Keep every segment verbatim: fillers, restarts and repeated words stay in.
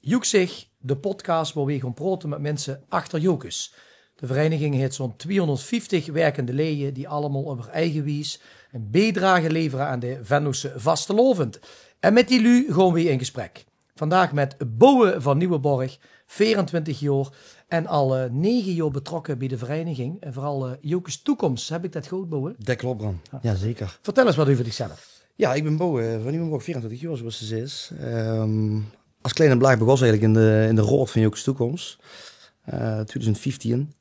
Joeksig, de podcast wao weej gaon praote mit minse achter Jocus. De vereiniging haet zoe'n twiehonderdvieftig werkende leje die allemaol op häör eige wies 'n biedrage levere aan de Venlose vastelaovend. En mit die luuj gaon weej in gesprek. Vandaag mit Boe van Nieuwenborg, veerentwintig jaor en al, eh, nege jaor betrokke bie de vereiniging. En veural, eh, Jocus Toekomst. Höb ik det good, Boe? Det klop, Bram. Jao, zeker. Vertèl ins get euver dichzelf. Jao, ik bin Boe, eh, van Nieuwenborg, veerentwintig jaor, zoeas se zaes. Ehm, as kleine blaag begós eigelik in de, in de raod van Jocus Toekomst. Eh, twiehonderdvieftien.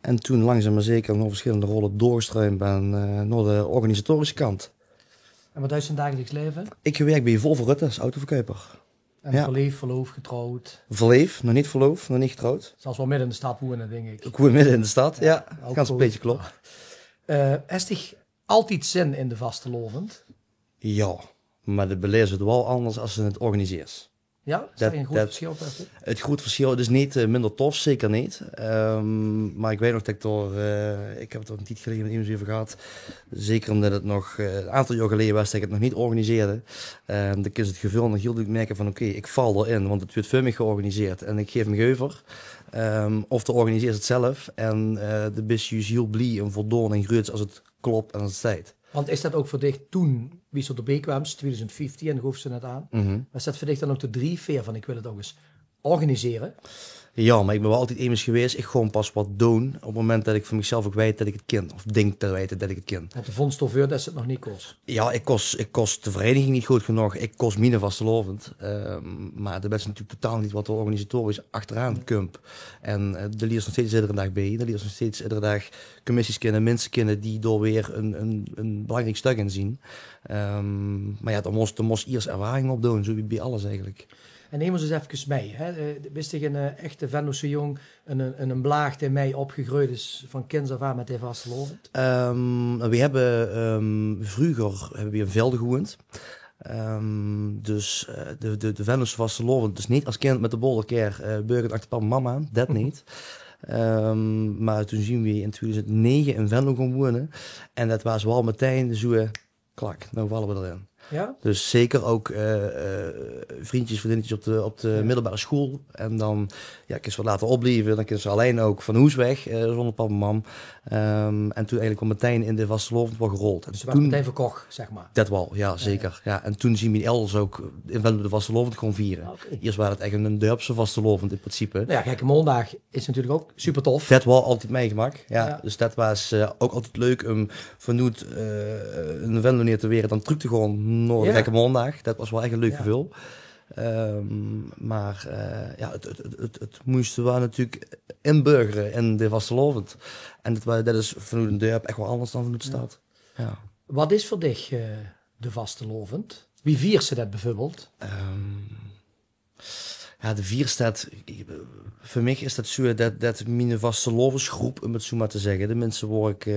En toen langzaam maar zeker nao versjillende rolle doorgestruimp en, eh, nao de organisatorische kant. En wat deis se in 't dagelijks laeve? Ik werk bie Volvo Rutte as autoverkuiper. En verleef, verloof, getrouwd? Verleef, nog neet verloof, nog neet getrouwd. Zals waal midde in de stad woeëne, dink ik. Ik woeën midde in de stad, jao. Gans plaetje klop. Eh, hes dich altied zin in de vastelaovend? Jao, maar det belaefs se waal anders as se 't organiseers. Jao? Is det, ein groeët versjil, dink ik? 't Groeët versjil, 't is neet, eh, minder tof, zeker neet. Ehm, maar ik weit nog det ik dao, eh, ik heb 't dao 'n tied geleje mit emes euver gehad. Zeker omdet 't nog, eh, 'n aantal jaor geleje waas det ik 't nog neet organiseerde. Ehm, dan kins se 't geveul nog hiel dudelik merke van: oké, ik val d'rin, want 't wuuert veur mich georganiseerd en ik gaef mich euver. Ehm, of de organiseers 't zelf en, eh, de bis juus hiel blie en voldaon en gruuets as 't klop en as 't steit. Want is det ouk veur dich toen, wie se d'rbie kwaams, twiehonderdvieftien, en gaofs se net aan, waas det veur dich dan ouk de driefveer van: ik wil 't ouk ins organisere? Jao, maar ik bin waal altied emes gewaes, ik gaon pas wat doon op 't moment det ik van michzelf ouk weit det ik 't kin. Of dink te weite det ik 't kin. Want de vonds d'rveur det se 't nog neet kós? Jao, ik kós, ik kós de vereiniging neet good genóg. Ik kós miene vastelaovend. Ehm, maar det wets se natuurlik totaal neet wat d'r organisatorisch achteraan kump. En, eh, de liers nog steeds iedere daag bie. De liers nog steeds iedere daag commissies kinne, minse kinne die dao weer 'n, 'n, 'n belangriek stök in zien. Ehm, maar jao, dan mós, dan mós iers ervaring opdoon, zoe wie bie alles eigelik. En neem ós ins efkes mei, hè. Eh, bis dich 'n, eh, echte Venlose jóng, 'n, 'n, 'n blaag dae mei opgegreujd is van kinds aaf aan mit de vastelaovend? Ehm, weej hebbe, ehm, vreuger hebbe weej in Velde gewoeënd. Ehm, dus, eh, de, de, de Venlose vastelaovend, dus neet as kind mit de bolderkar, eh, börgend achter pap en mam aan, det neet. Ehm, maar toen zien weej in twiehonderdnege in Venlo gaon woeëne. En det waas waal metein zoe, eh, klak, now valle we d'rin. Jao? Dus zeker ouk, eh, eh, vriendjes, vriendinnetjes op de, op de middelbare school. En dan, jao, kins se wat later opblieve, dan kins se allein ouk van hoes weg, eh, zónger pap en mam. Ehm, en toen eigelik waal metein in de vastelaovend waal gerold. Dus se waas metein verkoch, zeg maar? Det waal, jao, zeker. Jao, en toen zien mien elders ouk in Venlo de vastelaovend gaon viere. Ah, oké. Iers waas 't ech 'n, 'n dörpse vastelaovend in principe. Nou jao, Gekke Maondaag is natuurlik ouk super tof. Det waal altied meigemaak. Jao, dus det waas, eh, ouk altied leuk um vanoet, eh, 'ne Venloneer te waere dan trök te gaon nao de Gekke Maondaag. Det waas waal ech 'n leuk geveul. Ehm, maar, eh, jao, 't, 't, 't, 't, 't mós se waal natuurlik inburgere in de vastelaovend. En det wa-, det is vanoet 'n dörp ech waal anders dan vanoet de stad. Jao. Wat is veur dich, eh, de vastelaovend? Wie viers se det beveurbeeld? Ehm, Jao, de vierste, veur mich is det zoe det, det miene vastelaovesgroep, um 't zoe maar te zegge, de minse wao ik, eh,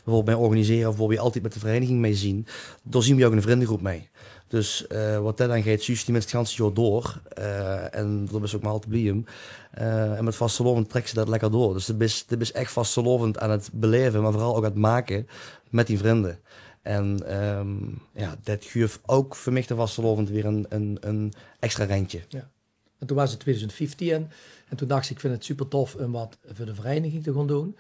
beveurbeeld mei organiseer of wao weej altied mit de vereiniging mei zien, dao zien weej ouk 'n vrindegroep mei. Dus, eh, wat det aangeit, zuus se die minse 't ganse jaor door, eh, en dao bis se ouk maar al te blie um. Eh, en mit vastelaovend treks se det lekker door. Dus de bis, de bis ech vastelaovend aan 't belaeve, maar veural ouk aan 't make mit die vrinde. En, ehm, jao, det guuf ouk veur mich de vastelaovend weer 'n, 'n, 'n extra rentje. Jao. En toen waas 't twiehonderdvieftien en toen dachs se: ik vind 't super tof um wat veur de vereiniging te gaon doon.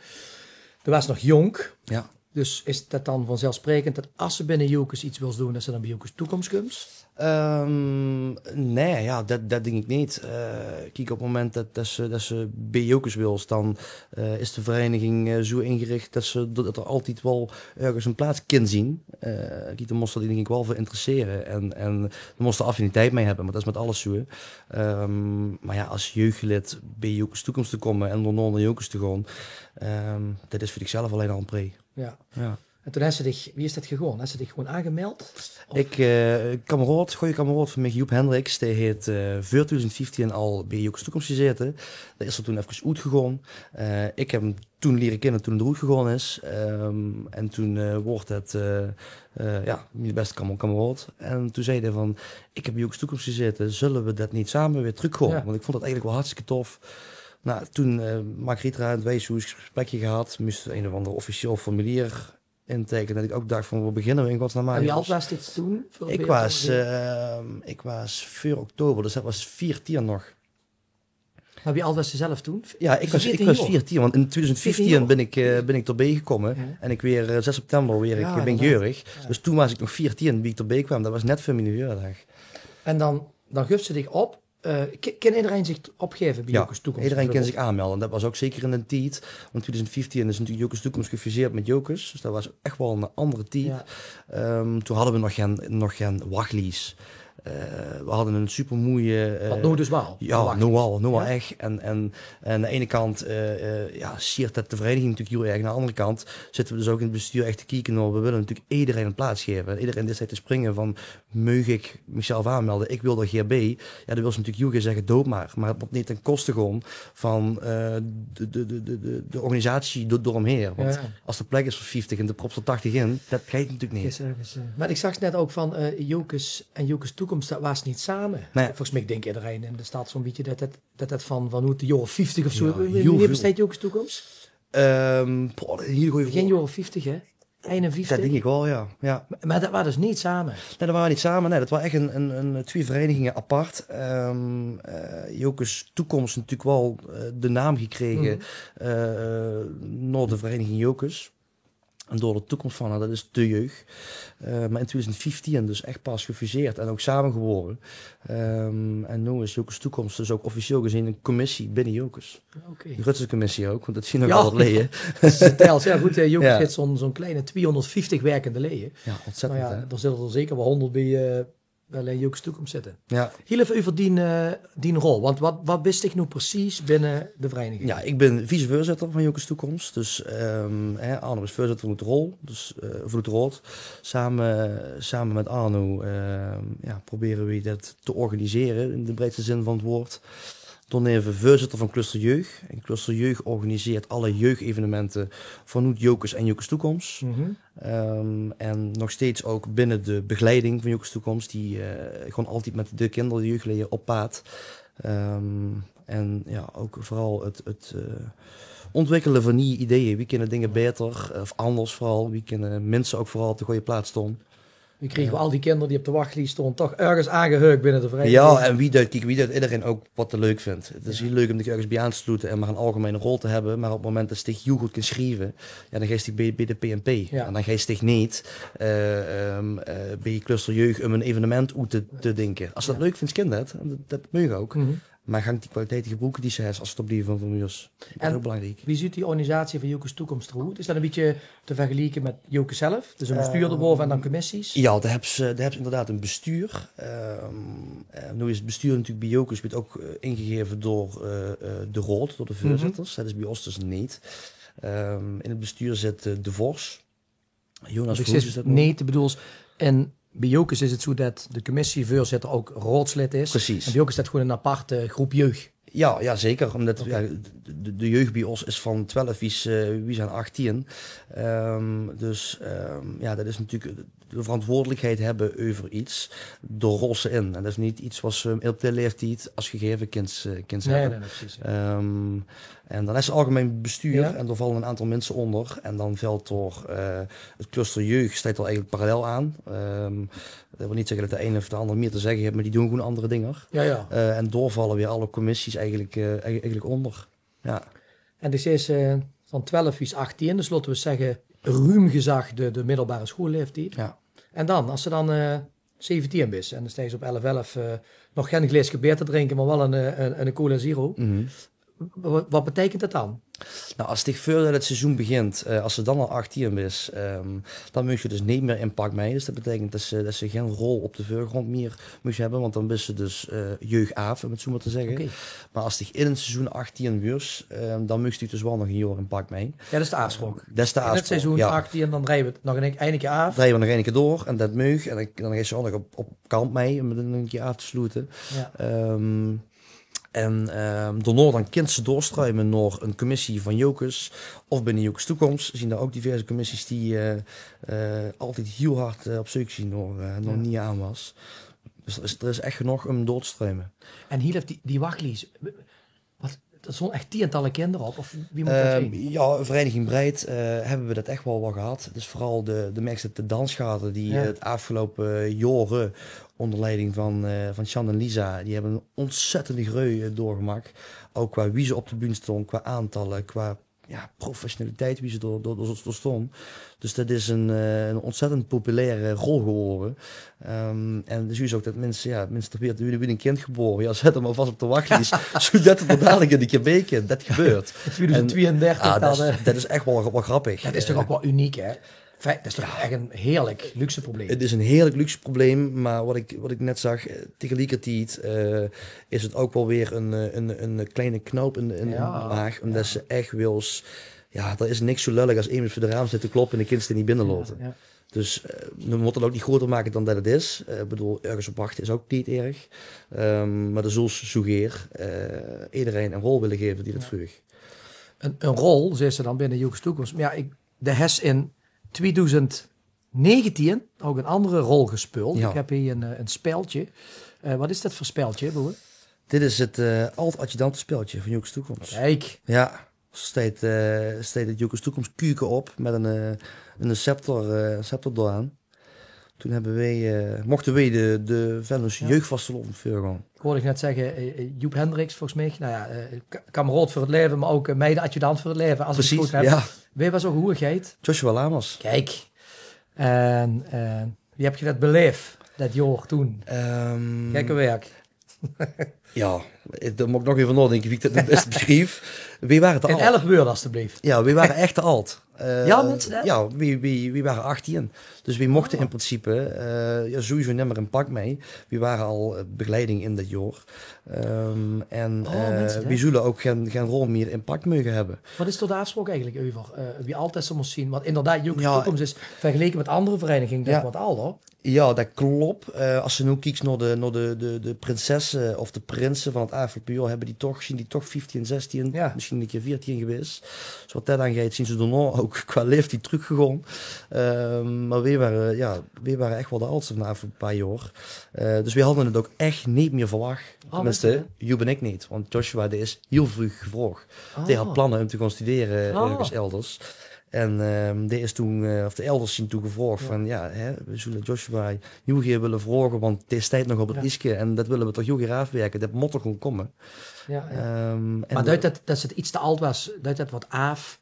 Doe waas nog jónk. Jao. Dus is det dan vanzelfsprekend det as se binne Jocus iets wils doon, det se dan bie Jocus Toekomst kums? Ehm, nae, jao, det, det dink ik neet. Eh, kiek, op 't moment det, det se, det se bie Jocus wils, dan, eh, is de vereiniging, eh, zoe ingerich det se, det, det d'r altied waal örges 'n plaats kin zien. Eh, kiek, dan mós se d'r dink ik waal veur interessere en, en dan mós se d'r affiniteit mei hebbe, want det is mit alles zoe. Ehm, maar jao, as jeugdlid bie Jocus Toekomst te kómme en daonao nao Jocus te gaon, ehm, det is veur dichzelf allein al 'n pre. Jao. Jao. En toen hes se dich, wie is det gegaon? Hes se dich gewoen aangemeld? Of? Ik, eh, kameraod, goje kameraod van mich, Joep Hendriks, dae haet, eh, veur twiehonderdvieftien al bie Jocus Toekomst gezaete. Dae is d'r toen efkes oetgegaon. Eh, ik heb 'm toen liere kinne toen 'r oetgegaon is. Ehm, en toen, eh, woort 't, eh, eh, jao, miene beste kam-, kameraod. En toen zag dae van: ik heb bie Jocus Toekomst gezaete, zulle we det neet same weer trökgaon? Jao. Want ik vond det eigelik waal hartstikke tof. Nou, toen, eh, Margriet d'r aan 't Wijshoes, gespreksje gehad, mós ein of anger officieel formulier inteikene. Det ik ouk dach van: wao beginne we in godsnaam aan, jóng? En wie aajd waas se toen? Ik waas, ehm, ik waas veur oktober, dus det waas viertien nog. Mer wie ald waas se zelf toen? Jao, ich waas, ich waas veertien, want in twieëdoezend vieftien bin ich, eh, bin ich d'rbie gekómme. Jao. En ich weer, eh, zes september weer ich, bin ich jäörig. Jao. Dus toen waas ich nog veertien wie ich d'rbie kwaam. Det waas net veur miene verjaordaag. En dan, dan gufs se dich op. Eh, ki-, kin ederein zich opgaeve bie Jocus Toekomst? Jao, ederein kin zich aanmelde. Det waas ouch zeker in d'n tied. Want twieëdoezend vieftien is natuurlik Jocus Toekomst gefuseerd mit Jocus. Dus det waas ech waal 'n anger tied. Jao. Ehm, toen hadde we nog gen, nog gen wachlies. Eh, we hadde 'n supermoeie, eh, Wat noe dus waal, jao, noe al, noe al ech. En, en, en aan de eine kant, eh, eh, jao, siert det de vereiniging natuurlik hiel erg. Aan de andere kant zitte we dus ouch in 't bestuur ech te kieke nao, we wille natuurlik ederein 'n plaats gaeve. En ederein die steit te springe van, meug ich mich zelf aanmelde? Ich wil d'r gaer bie. Jao, dan wils se natuurlik hiel gaer zègke, doot mer. Mer 't mót neet ten koste gaon van, eh, de, de, de, de, de, de organisatie do-, d'r-ómhaer. Want es de plek is veur vieftig en de prop steit tachtig in, det geit natuurlik neet. Is ergens, eh, mer ich zag net ouch van, eh, Jocus en Jocus Toekomst, det waas neet same. Nae. Volges mich dink ederein in de stad zo'n bietje det det, det det van, van oet de jaore vieftig of zoe. Jao, hiel väöl. Wienie besteit Jocus Toekomst? Ehm, poeh, 'n hiel gooj vraog. Begin jaore vieftig, hè? Einenvieftig? Det dink ich waal, jao. Jao. Mer, mer det waas dus neet same? Nae, det waas neet same. Nae, det waas ech 'n, 'n, 'n, twieë vereiniginge apart. Ehm, eh, Jocus Toekomst natuurlik waal, eh, de naam gekrege, eh, nao de vereiniging Jocus. En door de toekomst van, det is de jeug. Eh, mer in twieëdoezend vieftien dus ech pas gefuseerd en ouch same gewore. Ehm, en noe is Jocus Toekomst dus ouch officieel gezeen 'n commissie binne Jocus. Oké. De groetste commissie ouch, want det zien nog altied leje. Det is intens. Jao, good, eh, Jocus haet zo'n, zo'n kleine twieëhónderdvieftig werkende leje. Jao, ontzettend, hè? Noe jao, d'r zulle d'r zeker waal hónderd bie, eh, bie Jocus Toekomst zitte. Jao. Hiel effe euver dien, eh, dien rol, want wat, wat bis dich noe precies binne de vereiniging? Jao, ich bin vicevoorzitter van Jocus Toekomst. Dus, ehm, hè, Arno is veurzitter van de rol, dus, eh, van de raod. Same, same mit Arno, ehm, jao, probere we det te organisere in de breedste zin van 't waord. Dan effe veurzitter van Cluster Jeug. En Cluster Jeug organiseert alle jeugevenemente vanoet Jocus en Jocus Toekomst. Ehm, en nog steeds ouch binne de begeleiding van Jocus Toekomst, die, eh, gewoon altied mit de kinder, de jeugdleje op paad. Ehm, en jao, ouch veural 't, 't, eh, ontwikkele van nieje ideeë. Wie kinne dinger baeter, of anders veural? Wie kinne minse ouch veural op de gooj plaats staon? Wie kriege we al die kinder die op de wachlies staon toch örges aangeheuk binne de vereiniging? Jao, en wie det, kiek, wie det ederein ouch wat 'r leuk vindj. 't Is hiel leuk óm dich örges bie aan te sloete en mer 'n algemein rol te höbbe, mer op 't moment det se dich hiel good kins sjrieve, jao, dan geis se dich bie, bie de P N P. Jao. En dan geis se dich neet, eh, ehm, eh, bie Cluster Jeug óm 'n evenement oet te, te dinke. Es se det leuk vinjs, kin det. En det, det maag ouch. Mer gank die kwaliteite gebroeke die se höbs es se 't op die van, van muurs. Det is ouch belangriek. Wie zuut die organisatie van Jocus Toekomst d'roet? Is det 'n bietje te vergelieke mit Jocus zelf? Dus 'n bestuur d'rbaove en dan commissies? Jao, dao höbs se, dao höbs se inderdaad 'n bestuur. Ehm, eh, noe is 't bestuur natuurlik bie Jocus, weurt ouch, eh, ingegaeve door, eh, eh, de raod, door de veurzitters. Det is bie ós dus neet. Ehm, in 't bestuur zit, eh, De Vors. Jonas Verhoes is det noe. Neet, ich bedoel, en bie Jocus is 't zoe det de commissieveurzitter ouch raodslid is. Precies. En bie Jocus is det gewoon 'n aparte groep jeug. Jao, jao, zeker. Ómdet, jao, de, de, de jeug bie ós is van twelf, wie ze, wie ze aan achttien. Ehm, dus, ehm, jao, det is natuurlik de verantwoordelikheid höbbe euver get, dao rols se in. En det is neet get wat se op de laeftied es gegaeve kins, eh, kins höbbe. Nae, nae, precies, jao. Ehm, en dan is 't algemein bestuur en dao valle 'n aantal minse ónder. En dan vèlt dao, eh, 't cluster jeug steit dao eigelik parallel aan. Ehm, det wil neet zègke det de ein of de anger mieër te zègke haet, mer die doon gewoen anger dinger. Jao, jao. Eh, en dao valle weer alle commissies eigelik, eh, eigelik ónder. Jao. En dus is, eh, van twelf bis achttien, dus laote we zègke, ruum gezag de, de middelbare schoolleeftied. Jao. En dan, es se dan, eh, zeventien bis en dan steis se op elf elf, eh, nog gein glaeske beer te drinke, mer waal 'n, eh, 'n, 'n Cola Zero. Wa-, wat beteikent det dan? Nou, es dich veurdet 't seizoen begint, eh, es se dan al achttien bis, ehm, dan meugs se dus neet mieër in pak mei. Dus det beteikent det se, det se gein rol op de veurgrond mieër meugs höbbe, want dan bis se dus, eh, jeug aaf, óm 't zoe mer te zègke. Oké. Mer es dich in 't seizoen achttien wuurs, ehm, dan meugs dich dus waal nog ein jaor in pak mei. Jao, det is de aafspraok. Det is de aafspraok, jao. In 't seizoen achttien, dan drejje we 't nog ein, ein kier aaf. Drejje we nog ein kier door en det meug. En dan, dan geis se ouch nog op, op kamp mei, óm 't nog ein kier aaf te sloete. Jao. Ehm, en, ehm, daonao dan kins se doorstruime nao ein commissie van Jocus of binne Jocus Toekomst. Zien d'r ouch diverse commissies die, eh, eh, altied hiel hard, eh, op zeuk zien nao, eh, nao nieje aanwas. Dus d'r is, d'r is ech genóg óm door te struime. En hiel effe die, die wachlies. Wat, d'r stónge ech tientalle kinder op, of wie mót ich det zeen? Jao, vereiniging breid, eh, höbbe we det ech waal, waal gehad. Dus veural de, de merks det de dansgarde die, eh, 't aafgeloupe jaore ónder leiding van, eh, van Sjan en Lisa, die höbbe 'n óntzèttende greu, eh, doorgemaak. Ouch qua wie ze op de bühne stónge, qua aantalle, qua, jao, professionaliteit wie ze dao, dao, dao, dao stónge. Dus det is 'n, eh, 'n óntzèttend populaire rol gewore. Ehm, en dus is ouch det minse, jao, minse toch weer, wie, wie 'n kind gebore. Jao, zèt 'm mer vas op de wachlies, zoedet 't d'r dalik 'ne kier bie kump. Det gebeurt. Twieëdoezend twieëendertig. En, ah, det is, det is ech waal, waal grappig. Det is toch ouch waal uniek, hè? Fijn, det is toch ech 'n heerlik luxe probleem. 't Is 'n heerlik luxe probleem, mer wat ich, wat ich net zag, eh, tegeliekertied, eh, is 't ouch waal weer 'n, eh, 'n, 'n kleine knoop in, in, in de maag, ómdet ze ech wils, jao, d'r is niks zoe lullig es emes veur de raam steit te kloppe en de kins d'r neet binne laote. Jao, jao. Dus, eh, we mótte 't ouch neet groter make dan det 't is. Eh, ich bedoel, örges op wachte is ouch neet erg. Ehm, mer de zóls zoe gaer, eh, ederein 'n rol wille gaeve die det vreug. 'n, 'n rol, zaes se dan, binne Jocus Toekomst. Mer jao, ich, de hes in twieëdoezend negentien ouch 'n anger rol gespeuld. Jao. Ich höb hie 'n, eh, 'n speldje. Eh, wat is det veur speldje, Boe? Dit is 't, eh, alt-adjudantespeldje van Jocus Toekomst. Kiek. Jao. Steit, eh, steit 't Jocus Toekomst kuke op mit 'n, eh, 'n scepter, eh, scepter d'raan. Toen höbbe weej, eh, mochte weej de, de Venlose jeugdvastelaovend veurgaon. Ich hoor dich net zègke, eh, eh, Joep Hendriks, volges mich. Nou jao, eh, ka-, kameraod veur 't laeve, mer ouch, eh, mede-adjudant veur 't laeve, es ich 't good höb. Precies, jao. Wae waas ouch hoeëgheid? Joshua Lamers. Kiek. En, eh, wie höb geer det belaef, det jaor toen? Ehm, Gekke werk. Jao, eh, dao mót ich nog eve naodinke wie ich det 't bèste besjrief. Weej wore te alt. In elf wäörd, alstublieft. Jao, weej wore ech te alt. Eh, Jao, minse, hè? Jao, weej, weej, weej wore achtieën. Dus weej mochte in principe, eh, jao, sowieso nimmer in pak mei. Weej wore al, eh, begeleiding in det jaor. Ehm, en, eh, weej zólle ouch gein, gein rol mier in pak moge höbbe. Wat is dao de aafspraok eigelik euver? Eh, wie alt det se mós zien? Want inderdaad, Jocus Toekomst is vergeleke mit anger vereiniginge, dink ich, wat alder. Jao, det klop. Eh, es se noe kieks nao de, nao de, de, de prinsesse of de prinse van 't aafgeloupe jaor, höbbe die toch, zien die toch vieftieën, zestieën, mesjien 'ne kier veertieën gewaes. Dus wat det aangeit, zien ze daonao ouch qua laeftied trökgegaon. Ehm, mer weej wore, jao, weej wore ech waal de aldste van 't aafgeloupe paar jaor. Eh, dus weej hadde 't ouch ech neet mier verwach. Tenminste, Joep en ich neet. Want Joshua, dae is hiel vreug gevraog. Dae had planne óm te gaon studere örges elders. En, ehm, dae is toen, eh, of de elders zien toen gevraog van, jao, hè, we zólle Joshua hiel gaer wille vraoge, want dae steit nog op 't lieske en det wille we toch hiel gaer aafwerke. Det mót d'r gewoeën kómme. Jao, jao. Ehm, en mer duit det, det 't get te alt waas, duit det get aaf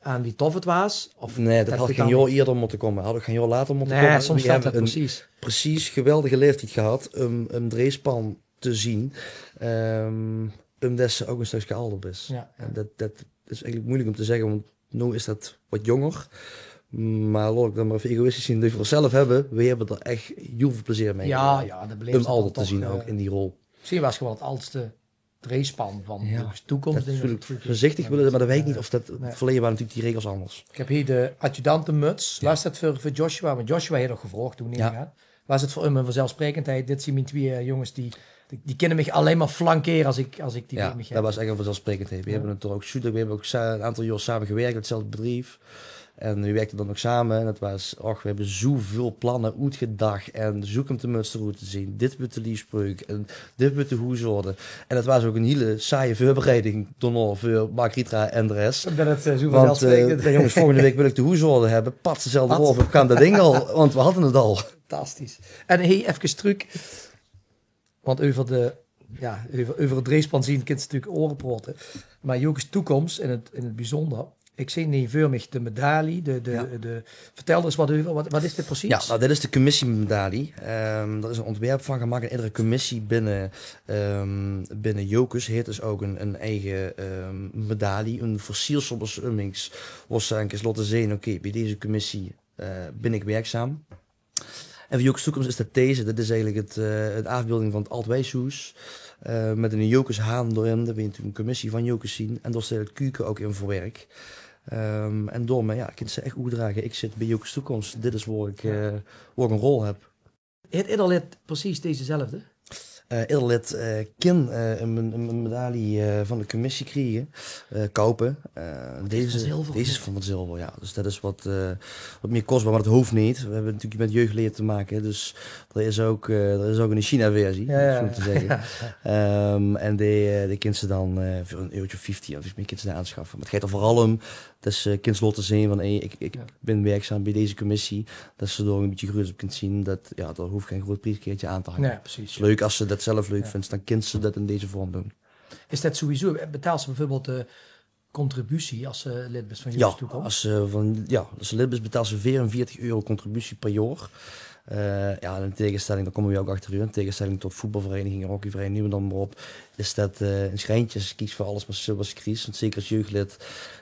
aan wie tof 't waas? Of nae, det had ouch gein jaor ierder mótte kómme. Had ouch gein jaor later mótte kómme. Soms stop 't, precies. Weej höbbe 'n precies geweldige laeftied gehad óm, óm dreejspan te zien. Ehm, ómdet ze ouch 'n stökske alder bis. Jao, jao. En det, det is eigelik meujelik óm te zègke, want noe is det get jónger. Mer laot ich dan mer eve egoïstisch zien, det v'r ós zelf höbbe. Weej höbbe d'r ech hiel väöl plezeer mei gehad. Jao, jao, det blief óm alder te zien, eh, ouch in die rol. Mesjien waas geer waal 't aldste dreejspan van Jocus Toekomst, dink ich. Det is natuurlik veurzichtig wille, mer det weit ich neet of det, verleje wore natuurlik die regels anders. Ich höb hie de adjudantemuts. Waas det veur, veur Joshua? Want Joshua haet ouch gevraog toen, neem ich aan. Waas 't veur häöm 'n vanzelfsprekendheid? Dit zien mien twieë jónges die, die, die kinne mich allein mer flankere es ich, es ich die bie mich höb. Jao, det waas ech 'n vanzelfsprekendheid. Weej höbbe natuurlik ouch, weej höbbe ouch sa-, 'n aantal jaor same gewirk in 'tzelfde bedrief. En weej wirkde dan ouch same en 't waas, och, weej höbbe zoeväöl planne oetgedach en zoe kump de muts d'roet te zien. Dit wuuert de liefspreuk en dit wuuert de hoesorde. En 't waas ouch 'n hiel saaie veurbereiding daonao veur Margriet en de res. Ómdet 't, eh, zoe vanzelfsprekend... Want, eh, jao, jónges, volgende waek wil ich de hoesorde höbbe. Pats, dezelfde waek, kaom det ding al, want weej hadde 't al. Fantastisch. En hey, efkes trök, want euver de, jao, euver, euver 't dreejspan zien kins se natuurlik oere praote. Mer Jocus Toekomst in 't, in 't biezunjer. Ich zeen hie veur mich de medalie, de, de, de, vertèl d'r ins get euver. Wat, wat is dit precies? Jao, nou, dit is de commissiemedalie. Ehm, dao is 'n óntwerp van gemaak en edere commissie binne, ehm, binne Jocus haet dus ouch 'n, 'n eige, ehm, medalie, 'n versiersel, wao se óm ins, wao se ins kins laote zeen, oké, bie deze commissie, eh, bin ich werkzaam. En veur Jocus Toekomst is det deze. Det is eigelik 't, eh, 't aafbeelding van 't Ald Wieshoes. Eh, mit 'ne Jocushaan d'rin. Dao waas toen 'n commissie van Jocus zien. En dao steit 't kuke ouch in verwerk. Ehm, en daomei, jao, kins se ech oetdrage: ich zit bie Jocus Toekomst. Dit is wao ich, eh, wao ich 'n rol höb. Haet eder lid precies dezezelfde? Eh, eder lid eh, kin eh, een, een, een medaille eh, van de commissie kriege, eh, koupe. Eh, deze, deze is van zilver, ja. Dus dat is wat, eh, wat mier kostbaar, maar dat hoeft niet. We hebben natuurlijk met jeugdleden te maken, dus er is ook, eh, er is ook een China-versie, ja, ja, zo te zeggen. Ehm, en die, eh, die kint ze dan eh, voor een eurotje of vieftien of iets meer kint ze daar aanschaffen. Maar het gaat er vooral om dat ze kint laten zien van, hey, ik, ik ben werkzaam bij deze commissie. Dat ze er een beetje groot op kint zien. Dat, ja, daar hoeft geen groot prijskaartje aan te hangen. Nee, precies. Het is leuk als ze dat zelf leuk vindt, dan kint ze dat in deze vorm doen. Is dat sowieso, betaalt ze bijvoorbeeld de contributie als ze lid is van Jeugd Toekomst? Als ze, van, ja, als ze lid is, betaalt ze veerenveertig euro contributie per jaar. Eh, ja, in tegenstelling, daar komen we ook achter u, in tegenstelling tot voetbalverenigingen, hockeyverenigingen, noem dan maar op, is dat eh, een schijntje als je kiest voor alles wat ze, wat ze kiest. Want zeker als jeugdlid,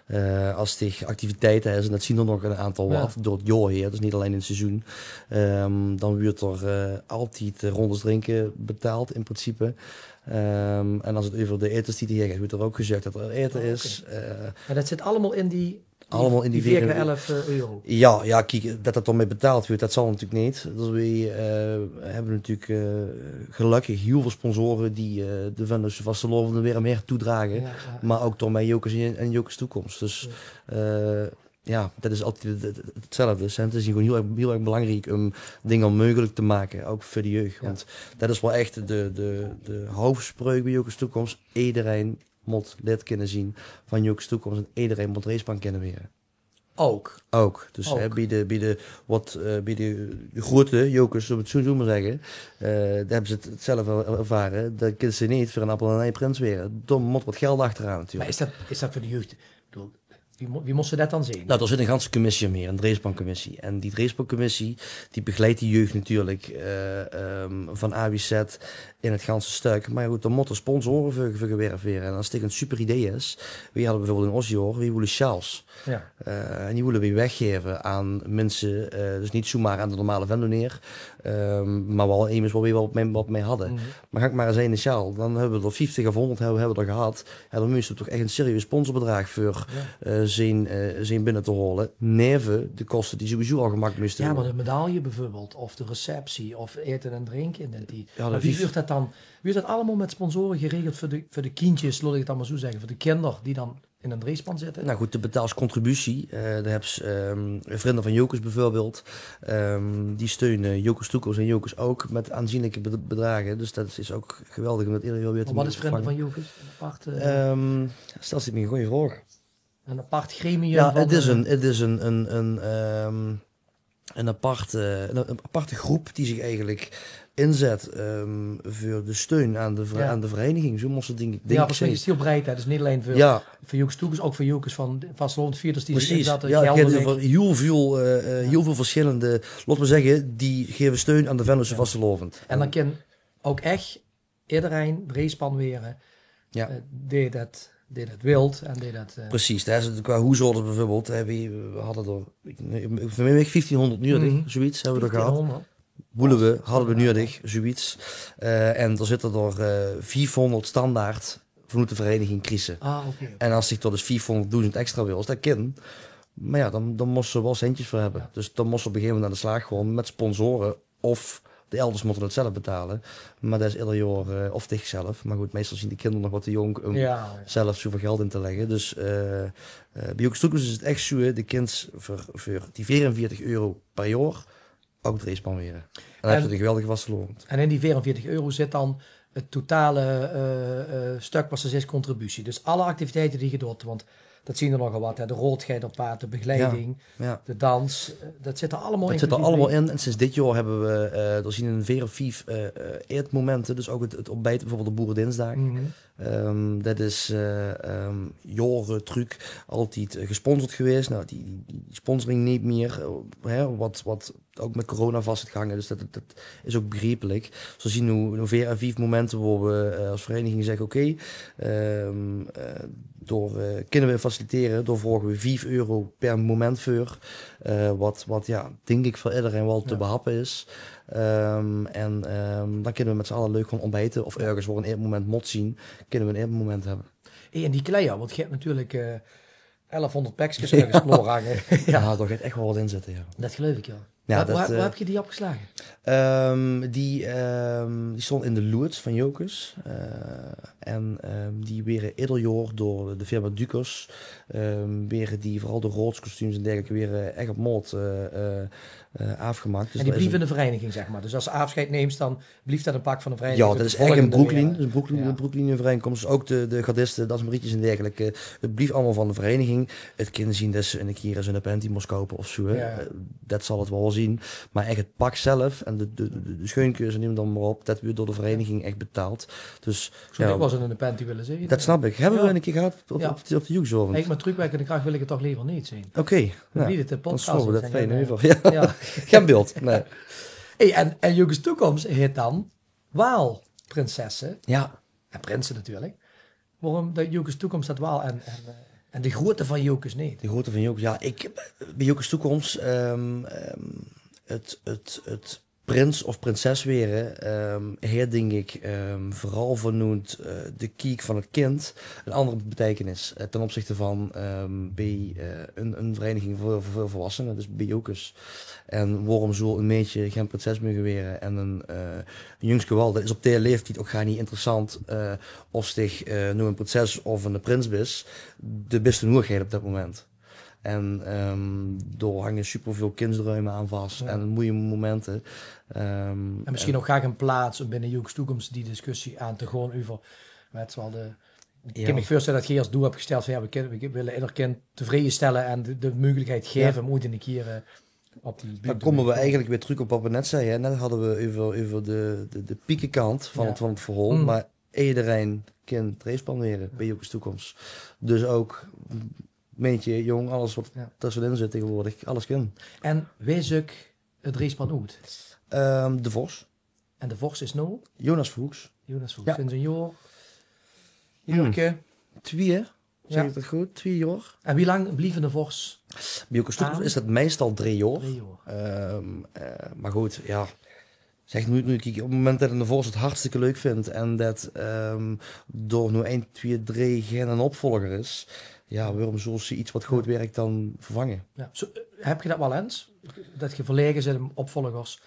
eh, als die activiteiten is, en dat zien er nog een aantal wat door het jaar heen, dus niet alleen in het seizoen, ehm, dan wordt er eh, altijd eh, rondes drinken betaald in principe. Ehm, en als het over de etens die hier gaat, wordt er ook gezegd dat er eten is. Eh, Maar dat zit allemaal in die, allemaal in die veertien, elf euro. Ja, ja, kijk, dat dat dan mee betaald wordt, dat zal natuurlijk niet. Dus wij eh, hebben natuurlijk eh, gelukkig heel veel sponsoren die eh, de Venlose vastelaovend weer meer toedragen. Maar ook door mij Jocus en, en Jocus Toekomst. Dus eh, ja, dat is altijd het- het- hetzelfde. Centen zijn gewoon heel erg, heel erg belangrijk om dingen mogelijk te maken, ook voor de jeugd. Want dat is wel echt de, de, de hoofdspreuk bij Jocus Toekomst. Iedereen moet lid kunnen zien van Jocus Toekomst en iedereen moet racepan kunnen weren. Ook. Ook. Dus hè, bij, de, bij de, wat, eh, bij de, de grote Jocus, om het zo zo maar zeggen, eh, daar hebben ze het zelf er- ervaren, dan kunnen ze niet voor een appel en een ei prins weren. Dan moet wat geld achteraan Maar natuurlijk. Is dat, is dat voor de jeugd? Ik bedoel, wie, mo- wie moest ze dat dan zien? Nou, er zit een ganse commissie meer, een dreespancommissie. En die dreespancommissie, die begeleidt die jeugd natuurlijk eh, ehm, van A bis Z in het ganse stuk. Maar goed, dan moeten sponsoren voor, voor gewerft worden. En als het een super idee is, we hadden bijvoorbeeld in ons jaar, we willen sjaals. Ja. Eh, en die willen we weggeven aan mensen, eh, dus niet zomaar aan de normale Venlonaer, ehm, maar wel eens waar we wat mee, wat mee hadden. Maar ga ik maar eens een sjaal, dan hebben we er vijftig of honderd hebben, hebben we er gehad. En dan moesten we toch echt een serieus sponsorbedrag voor eh, zien, eh, zien binnen te halen. Neven de kosten die sowieso al gemaakt moesten Ja, maar worden. De medaille bijvoorbeeld, of de receptie, of eten en drinken. En die. Ja, dat Maar wie is- wordt dat dan? Wie is dat allemaal met sponsoren geregeld voor de, voor de kindjes, laat ik het allemaal zo zeggen, voor de kinderen die dan in een dreespan zitten? Nou goed, de betaals contributie. Eh daar hebben ze ehm, vrienden van Jocus bijvoorbeeld. Ehm, die steunen Jocus Toekomst en Jocus ook met aanzienlijke bed- bedragen. Dus dat is ook geweldig om dat ieder jaar weer te Maar wat is mogen Vrienden van ontvangen. Jocus? Een apart, eh, Ehm stel, zit me een goede vraag. Een apart gremium? Ja, van, het is eh, een, het is een, een, een, ehm, een, apart, eh, een, een aparte groep die zich eigenlijk inzet ehm, voor de steun aan de, ver- Ja. aan de vereniging. Zo moest het denk ik, denk Ja, ik volgens mij zijn. Is het heel breed. Hè? Het is niet alleen voor, Ja, voor Jocus Toekomst, ook voor Jocus van vastelaovend vierders die zich precies. Inzetten, Ja, het geldelijk. Gaat over heel veel, eh, eh, heel veel verschillende, laten we zeggen, die geven steun aan de Venlose vastelaovend. En dan kan ook echt iedereen dreespan weren Ja. eh, die dat, die dat wilt en die dat... eh, Precies, daar is het qua hoezolders bijvoorbeeld. Hè, we, we hadden er, ik, ik, voor mij vijftienhonderd nu, Mhm. zoiets hebben we er gehad. Vijftienhonderd. Boelen we, hadden we nodig, zoiets. Eh, en er zitten er eh, vijfhonderd standaard vanuit de vereniging kriegen. Ah, oké. En als zich tot dus vijfhonderdduizend extra wil, dat kan. Maar ja, dan, dan moesten ze wel centjes voor hebben. Dus dan moesten ze op een gegeven moment aan de slag gewoon met sponsoren. Of de elders moeten het zelf betalen. Maar dat is ieder jaar, eh, of dicht zelf. Maar goed, meestal zien die kinderen nog wat te jong om Ja, ja. zelf zoveel geld in te leggen. Dus eh eh, bij Jocus Toekomst is het echt zo, hè, de kind voor, voor die veerenveertig euro per jaar ook dreespan weren. En dan heb je En- een geweldige vastelaovend. En in die veerenveertig euro zit dan het totale eh, eh, stuk wat ze zegt contributie. Dus alle activiteiten die je doet, want dat zien er nogal wat. Hè. De roodgeit op paard, de begeleiding, Ja. de dans. Eh, dat zit er allemaal Dat in. zit er allemaal in. En sinds dit jaar hebben we, eh er zien een veer of vijf eh eh, eetmomenten. Dus ook het, het ontbijt, bijvoorbeeld de Boerendinsdaag. Mhm. Ehm, dat is eh ehm jaren terug altijd eh, gesponsord geweest. Nou, die, die, die sponsoring niet meer. Eh, hè, wat, wat ook met corona vast zit gehangen. Dus dat, dat is ook begrijpelijk. Zo zien we, we veer en vijf momenten waar we eh, als vereniging zeggen: oké, ehm, eh, door eh, kunnen we faciliteren, daar vragen we vijf euro per moment voor. Eh, wat, wat ja, denk ik voor iedereen wel te Ja. behappen is. Ehm, en ehm, dan kunnen we met z'n allen leuk gaan ontbijten. Of ergens waar een eetmoment moet zien, kunnen we een eetmoment hebben. Hey, en die kleier, want je hebt natuurlijk eh elfhonderd pekjes ergens klaar hangen. Ja, daar gaat echt wel wat in zitten, ja. Dat geloof ik, ja. Ja, dat, eh, wie höbs se die opgeslage? Ehm, die, ehm, die stónge in de loeëds van Jocus. Eh, en, ehm, die waere ieder jaor door de firma Dukers, ehm, waere die, veural de raodskostuums en dergelijke, waere ech op maot, eh, eh, eh, aafgemaak. En die blieve in de vereiniging, zeg maar. Dus es se aafsjeid nums, dan blief dat e pak van de vereiniging. Ja, dat is ech in Brooklyn. Dat is Brooklyn, de Brooklyn-vereinigingskomst. Dus ouk de, de gardiste, dansmarietjes en dergelijke. Het blief allemaol van de vereiniging. Het kin zien dat se 'ne kier 'ne panty mós koupe of zoe, hè. Ja. Eh, dat zal het waal zien. Maar ech het pak zelf en de, de, de, de scheunkes en neum dan maar op, dat wuuert door de vereiniging ech betaald. Dus, zoe, ja, ik waal 'ne panty wille zeen. Dat snap ik. Höbbe we 'ne kier gehad op, op de, op de Jocusavend. Kijk, maar trucwerkende kracht wil ik het toch lever neet zeen. Oké. Dan blief het de podcast. Dan slaan we dat fijn euver. Ja. Gen beeld. Nee. Hey, en, en Jocus Toekomst heet dan waal prinsesse. Ja. En prinse natuurlijk. Waorum dat Jocus Toekomst dat waal en, en, eh, en de grootte van Jocus neet? De grootte van Jocus, ja, ik, bij Jocus Toekomst, ehm, ehm, het, het, het prins of prinses waere, ehm, heet, dink ik, ehm, veural vanoet, eh, de kiek van het kind 'n andere beteikenis, eh, ten opzichte van, ehm, bij, eh, 'n, 'n vereiniging veur, veur volwassenen, dus bij Jocus. En waorum zoel 'n meidje gen prinses meuge waere en 'n, eh, 'n jungske waal? Dat is op dae laeftied ouk gaar neet interessant, eh, of se, eh, noe 'n prinses of 'ne prins bis. De bis 'n hoeëgheid op dat moment. En, ehm, dao hange superveul kindsdruime aan vas en moeie momente. Ehm, en misschien ouk gaar gen plaats um binne Jocus Toekomst die discussie aan te gaon euver, wet se waal, de, ik kin mich veurstelle dat geer es doel höb gesteld van, ja, we kin-, we wille ieder kind tevreje stelle en de, de meugelikheid gaeve um oeit 'ne kier, eh, op die bühne te kómme. Dan kómme we eigelik weer trök op wat we net zagte, hè. Net hadde we euver, euver de, de, de piekekant van het, van het verhaol, maar ederein kin dreejspan waere bij Jocus Toekomst. Dus ouk meidje, jong, alles wat tussenin zit tegenwoordig, alles kin. En wae zuk het dreejspan oeit? Ehm, de Vors. En de Vors is noe? Jonas Verhoeks. Jonas Verhoeks. Ja. Sinds 'n jaor? Hmm. Jaorke? Twieë. Zeg ik dat good? Twieë jaor. En wie lang blieve de Vors? Bij Jocus Toekomst is dat meistal dreej jaor. Dreej jaor. Ehm, eh, maar good, ja. Zeg, noe, noe, kiek, op het moment dat 'ne Vors het hartstikke leuk vindt en dat, ehm, dao noe ein, twieë, dreej gen opvolger is, ja, waorum zoel se iets wat good werkt dan vervange? Ja. Zo, eh, höb geer dat waal ens? Dat geer verlege zeet um opvolgers?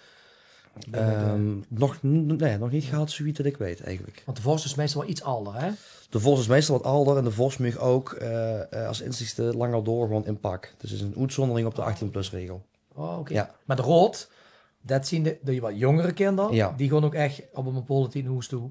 Ehm, nog, n-, nee, nog neet gehad, zoewied dat ik weit eigelik. Want de Vors is meistal waal iets alder, hè? De Vors is meistal wat alder en de Vors maag ouk, eh, eh, es einzigste langer doorgaon in pak. Dus is 'n oetzondering op de achttien plus regel. Oh, oké. Ja. Maar de Raod, dat zien de, de wat jongere kinder, die gaon ouk ech op 'n bepaolde tied nao hoes toe.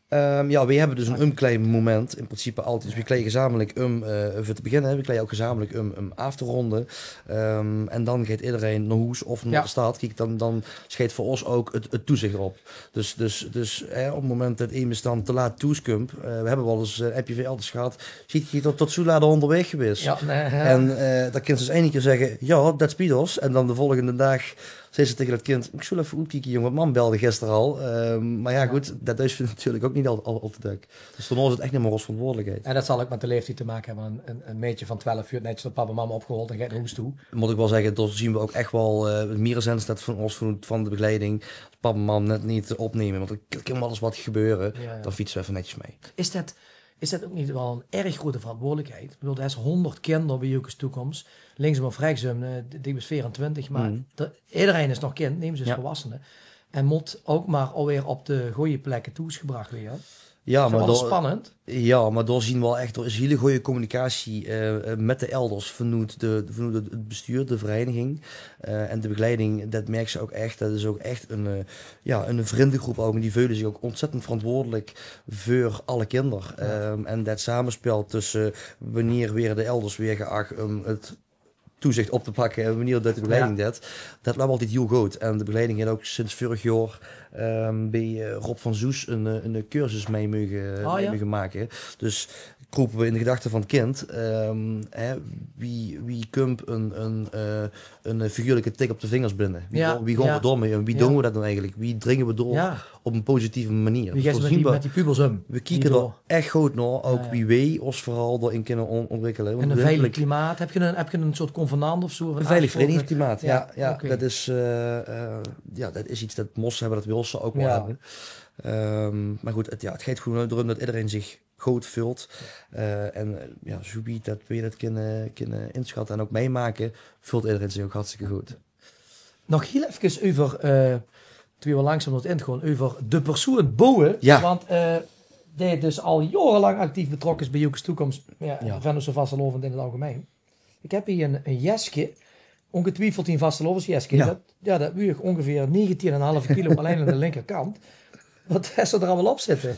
Ehm, ja, we hebbe dus 'n umkleidmoment in principe altied. Dus we kleie gezamelik um, eh, veur te beginne, hè, we kleie ouk gezamelik um, um aaf te ronde. Ehm, en dan geit ederein nao hoes of nao de stad. Kiek, dan, dan scheit veur os ouk het, het toezich op. Dus, dus, dus, hè, op het moment dat emes dan te laat thoes kump, eh, we hebbe waal ens, eh, 'n appje veur elders gehad. Ziet geer tot, tot zoe laat onderwaeg gewaes? Ja, nee, ja. En, eh, dan kins se dus eine kier zegge, ja, dat spiet os. En dan de volgende daag zeet se tege dat kind: ik zoel effe oetkieke, jong, want mam belde gister al. Ehm, maar ja, good, dat duis se natuurlijk ouk neet al, al, al te dök. Dus dan is het ech neet mier os verantwoordelijkheid. En dat zal ouk met de laeftied te make hebbe. Een, een, een meidje van twelf wuuert netjes door pap en mam opgehaold en geit nao hoes toe. Mot ik waal zegge, dao zien we ouk ech waal, eh, mier zens dat van os, van, van de begeleiding, pap en mam net neet opneme. Want er kan waal ens wat gebeure. Ja, ja. Dan fietse we effe netjes mei. Is dat Is dat ouk neet waal 'n erg groeëte verantwoordelijkheid? Ik bedoel, d'r is honderd kinder bij Jocus Toekomst. Linksum of rechtsum, eh, ik bön veerentwintig, maar ederein is nog kind, nemes is volwassene. En mot ouk maar alweer op de goeie plekke thoes gebrach waere. Ja, maar dao, spannend. Ja, maar dao zien we waal ech, d'r is hiel goeie communicatie, eh, eh, met de elders vanoet de, vanoet het, het bestuur, de vereiniging. Eh, en de begeleiding, dat merks se ouk ech. Dat is ouk ech 'n, eh, ja, 'n vrindegroep ouk. En die veule zich ouk ontzettend verantwoordelijk veur alle kinder. Ja. Ehm, en dat samespel tusse wienie waere de elders weer geach um het toezich op te pakke en wienie dat de begeleiding det, dat löp altied hiel good. En de begeleiding haet ouk sinds veurig jaor, ehm, bij, eh, Rob van Zoes 'n, eh, 'n cursus mei meuge, mei meuge make. Dus kroepe we in de gedachte van het kind, ehm, hè, wie, wie kump 'n, 'n, eh, 'n, eh, figuurlijke tik op de vingers binne? Wie gaon, wie gaon we dao mei um? Wie doon we dat dan eigelik? Wie dringe we door op 'n positieve manier? Wie gaon we met die, met die pubers um? We kieke dao ech good nao, ouk wie weej os verhaol dao-in kinne on-, ontwikkele. En 'n veilig klimaat. Höbs se 'n, höbs se 'n soort convenant of zoe? 'n Veilig verenigingsklimaat, ja. Ja, oké. Dat is, eh, eh, ja, dat is iets dat mos se hebbe, dat wils se ouk waal hebbe. Ehm, maar good, het, ja, het geit gewoen d'rum dat ederein zich good veult. Eh, en, eh, ja, zoewied dat we dat kinne, kinne inschatte en ouk meimake, veult ederein zich ouk hartstikke good. Nog hiel efkes euver, eh, terwiel we langzaam nao 't ind goon, euver de persoen Boe. Ja. Want, eh, dae dus al jaorelang actief betrokke is bie Jocus Toekomst. Ja, Venlose vastelaovend in 't algemein. Ik heb hie ein, ein jeske, ongetwiefeld ein vastelaovesjeske. Ja. Det, ja, det wuug óngeveer negentien en ein haaf kilo, allein aan de linkerkant. Waat hes se d'r allemaol op zitte?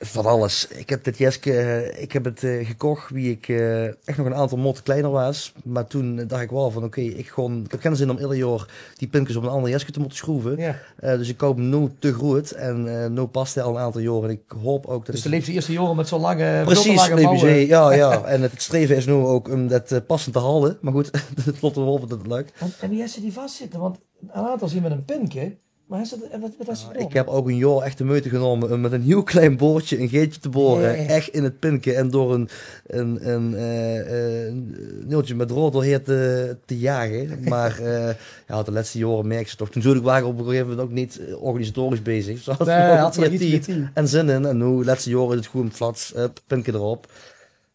Van alles. Ik heb dit jeske, eh, ik heb het, eh, gekocht wie ik, eh, echt nog een aantal motte kleiner waas. Maar toen dacht ik wel van, oké, ik gewoon, ik heb geen zin om ieder jaar die pinkes op een ander jeske te moeten schroeven. Ja. Eh, dus ik koup hem nu te groot en, eh, nu past hij al een aantal jaar. En ik hoop ook dat... Dus de leefde eerste jaren met zo'n lange, precies, lange mouwen. Ja, ja. En het, het streven is nu ook om dat, eh, passend te houden. Maar goed, het loopt er wel op dat het lukt. En, en wie hes se die vaszitte? Want een aantal zien met een pinke. Maar hes se, en wat, wat hes se gedaon? Ik heb ook een jaar echt de moeite genomen om met een heel klein boordje een gaatje te boren. Nee. Echt in het pinke en door een, een, een, eh, eh, een neeltje met draod doorheen te, te jagen. Maar, eh, ja, de laatste jaren merk se toch, toen zoot ik wagen op een gegeven moment ook niet, eh, organisatorisch bezig. Ze had... Nee, had ze creatief en zin in. En nu, de laatste jaren is het gewoon flats, hup, pinke erop.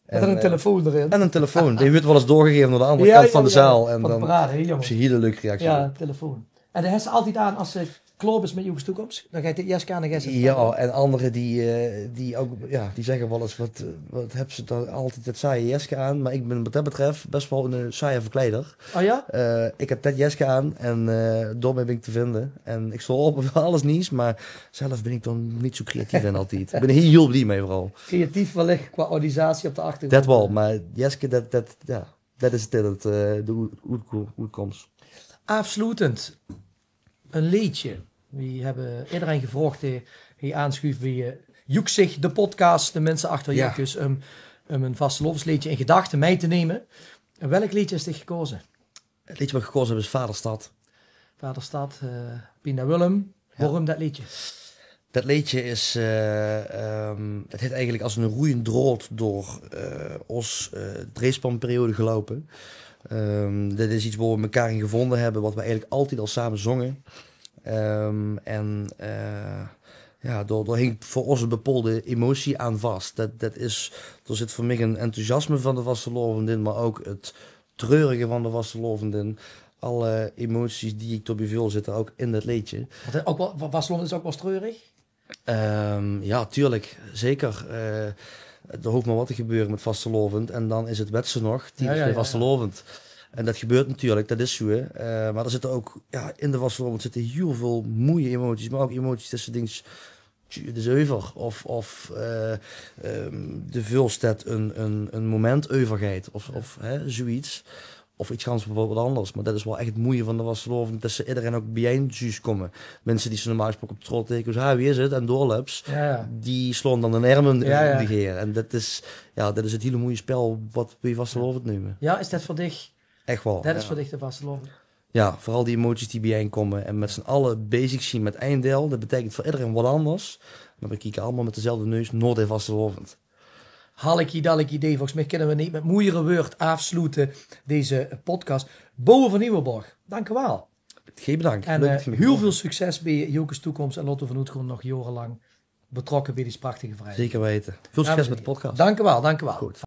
En, en een, eh, telefoon erin. En een telefoon. Die wordt wel eens doorgegeven naar de andere kant van de zaal. En dan heb je een hele leuke reactie. Ja, telefoon. En die hes se altied aan as se klaor bis met Jocus Toekomst? Dan geit dit jeske aan en geit se... Ja, en anderen die, eh, die ook, ja, die zeggen wel eens: wat, eh, wat hebs se dan altijd dat saaie jeske aan? Maar ik ben wat dat betreft best wel een, eh, saaie verkleider. Oh ja? Eh, ik heb dat jeske aan en, eh, daarmee ben ik te vinden. En ik stond op voor alles nieuws, maar zelf ben ik dan niet zo creatief en altijd. Ik ben hier heel blij mee vooral. Creatief wellicht qua organisatie op de achtergrond. Dat wel, maar jeske, dat, dat, ja, dat is het, dat, eh, de oet-, oetko-, oetkomst. Aafsloetend, een leedje. We hebben iedereen gevraogd die hie aanschuuft bie, eh, Joeksig, de podcast, de mensen achter Jocus, um, um een vastelaovesleedje in gedachten mee te nemen. En welk leedje is dich gekozen? Het leedje wat ik gekozen heb is Vaderstad. Vaderstad, eh, Pina Willem. Ja. Waarom dat leedje? Dat leedje is, eh, ehm, het heeft eigenlijk als een roeiend draad door, eh, ons, eh, dreedspanperiode gelopen. Ehm, dat is iets waar we elkaar in gevonden hebben, wat we eigenlijk altijd al samen zongen. Ehm, en, eh, ja, daar, daar hing voor ons een bepaalde emotie aan vast. Dat, dat is, er zit voor mij een enthousiasme van de vastelaovend in, maar ook het treurige van de vastelaovend in. Alle emoties die ik tot bie veul zitten ook in dat leedje. Want, eh, ook wel, wa-, vastelaovend is ook wel treurig? Ehm, ja, tuurlijk, zeker. Eh, er hoeft maar wat te gebeuren met vastelaovend en dan is het wetse nog typisch bie vastelaovend. En dat gebeurt natuurlijk, dat is zo, hè. Eh, maar er zitten ook, ja, in de vastelaovend zitten heel veel mooie emoties, maar ook emoties tussen dingen, tj, het is euver. Of, of, eh, ehm, de veulste dat een, een, een moment euvergeit. Of, of, hè, zoiets. Of iets gans wat anders. Maar dat is wel echt het mooie van de vastelaovend, dat ze iedereen ook biejein zuus komen. Mensen die ze normaal gesproken op straot tegenkoms: "Ha, wie is het?" en doorlups, ja, ja, die slaan dan de ermen in de geer. En dat is, ja, dat is het hele mooie spel wat we vastelaovend nemen. Ja, is dat voor dich? Echt wel, dat is voor dich de vastelaovend? Ja, vooral die emoties die biejein komen en met z'n allen bezig zien met ein deil. Dat betekent voor iedereen wat anders. Maar we kieken allemaal met dezelfde neus nao de vastelaovend. Hallekie, dallekie, Dave. Volgens mij kunnen we niet met mooiere woord afsluiten deze podcast. Boe van Nieuwenborg, dank u wel. Geej bedankt. En, eh, heel veel succes bij Jocus Toekomst. En laten we vanuit gewoon nog jarenlang betrokken bij die prachtige vereniging. Zeker weten. Veel succes met de podcast. Dank u wel, dank u wel. Goed.